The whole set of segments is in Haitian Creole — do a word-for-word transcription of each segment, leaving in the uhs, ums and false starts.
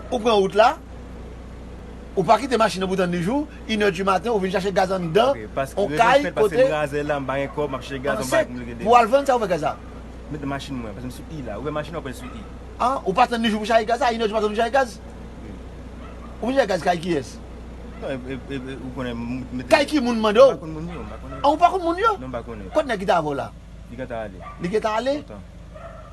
Ou pran wout la, ou pa kite machin nan pou tann li jou, inè di maten, ou vin chache gaz anndan, on kay, kote. Paske m razè la, m pa gen kòb, m ap chache gaz anba pou m rete. Pou al vann sa ou fè gaz la? Mete machin mwen, paske m sou I la. Ou wè machin nan, ou pran sou I. Ah, ou pa tann li jou pou chache gaz la, inè di maten ou vin chache gaz? Ou vin chache gaz kay kiyès? Non, e, e, e, e, ou konnen, m, m mete. Kay ki moun mande w? M pa konn moun yo, m pa konnen. Ah, ou pa konn moun yo? Non, m pa konnen. Kot nèg ki t avè w la? Li gentan ale. Li gentan ale? Lontan.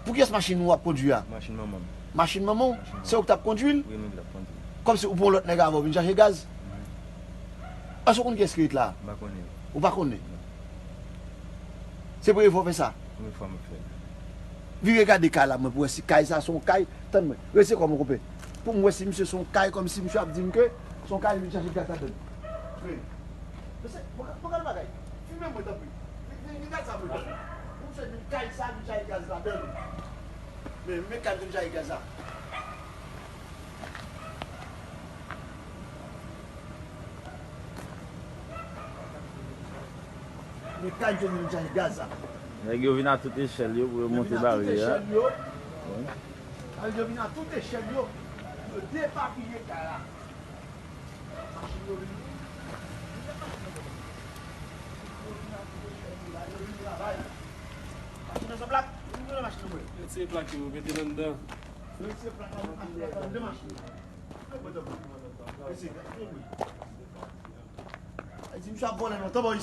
Pou kiyès machin ou ap kondui a? Machin manman m. Machin manman w? Machin manman. Se ou ki t ap kondui l? Wi, mwen ki t ap kondui l. Kòmsi ou pran yon lòt nèg avè w vin chache gaz? Mhm. Èske ou konn kiyès ki ret la? M pa konnen. Ou pa konnen? Non. Se premye fwa w fè sa? Premye fwa m ap fè l. Vire gade kay la mwen pou wè si kay sa se yon kay. Tann mwen. Rete kò mwen konpè. Pou m wè si misye se yon kay, kòmsi misye ap di m ke se yon kay li vin chache gaz ladann. Wi. Mesye, mwen ka, mwen ka bagay. Filme mwen, tanpri. Men, men, men gaz sa, mwen. Pou m se vin kay sa, vin chache gaz ladann. Men, men kay vin chache gaz la. Men kay vin chache gaz la. Nèg yo vin a tout echèl yo pou yo monte baryè a. Nèg yo vin a tout echèl yo. Yo depapiye kay la. Retire plak yo, mete l anndan. Di misye ap vòlè lontan, bon,